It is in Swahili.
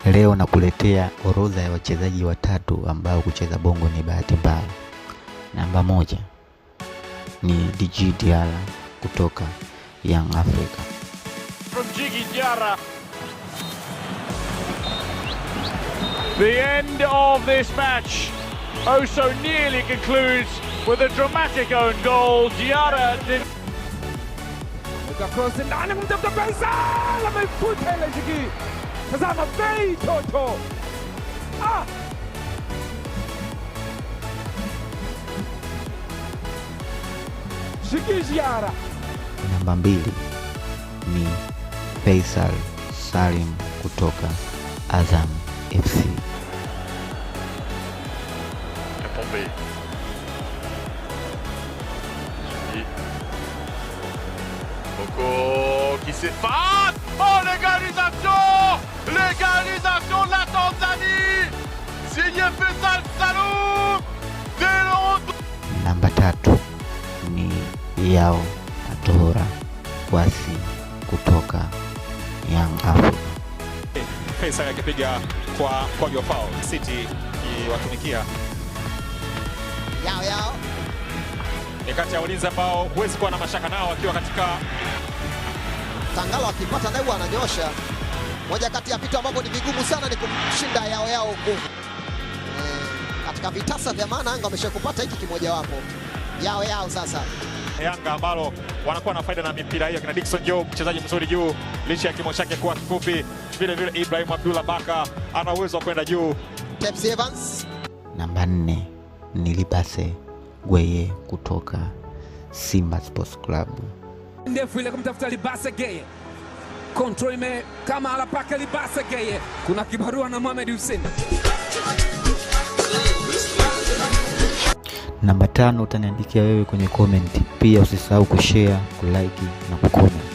Leo nakuletea orodha ya wachezaji watatu ambao kucheza bongo ni bahati mbaya. Namba 1 ni Djigui Diarra kutoka Young Africa. From Djigui Diarra. The end of this match oh so nearly concludes with a dramatic own goal. Diarra did Cross ndani kumtafuta Faisal, ameifuta ile Djigui. Tazama bei toto. Ah! Djigui Diarra. Namba 2 ni Faisal Salim kutoka Azam FC. Kapombe. Boko qui s'efface. Oh, l'égalisation! L'égalisation de la Tanzanie! Signé Faisal Salum! Dès le Namba 3 ni Yao Atora Kwasi kutoka Young Africa. Faisal akipiga kwa mkwaju wa foul, City iwatumikia Yao Yao ni kati ya walinzi ambao huwezi kuwa na mashaka nao wakiwa katika Tangalo akipata naye huwa ananyosha. Moja kati ya vitu ambavyo ni vigumu sana ni kumshinda Yao Yao nguvu. Katika vitasa vya maana Yanga wameshakupata hiki kimojawapo. Yao Yao sasa. Yanga ambalo wanakuwa na faida na mipira hiyo, kina Dickson Job mchezaji mzuri juu licha ya kimo chake kuwa kifupi. Vile vile Ibrahim Abdullah Baka ana uwezo wa kwenda juu. Tepsi Evans. Namba 4 ni Libase Gueye kutoka Simba Sports Club. Ndefu ile kumtafuta Libase Gueye. Control ime kama ala pake Libase Gueye. Kuna kibarua na Mohamed Hussein. Namba 5 utaniandikia wewe kwenye comment. Pia usisahau kushare, kulike na kucomment.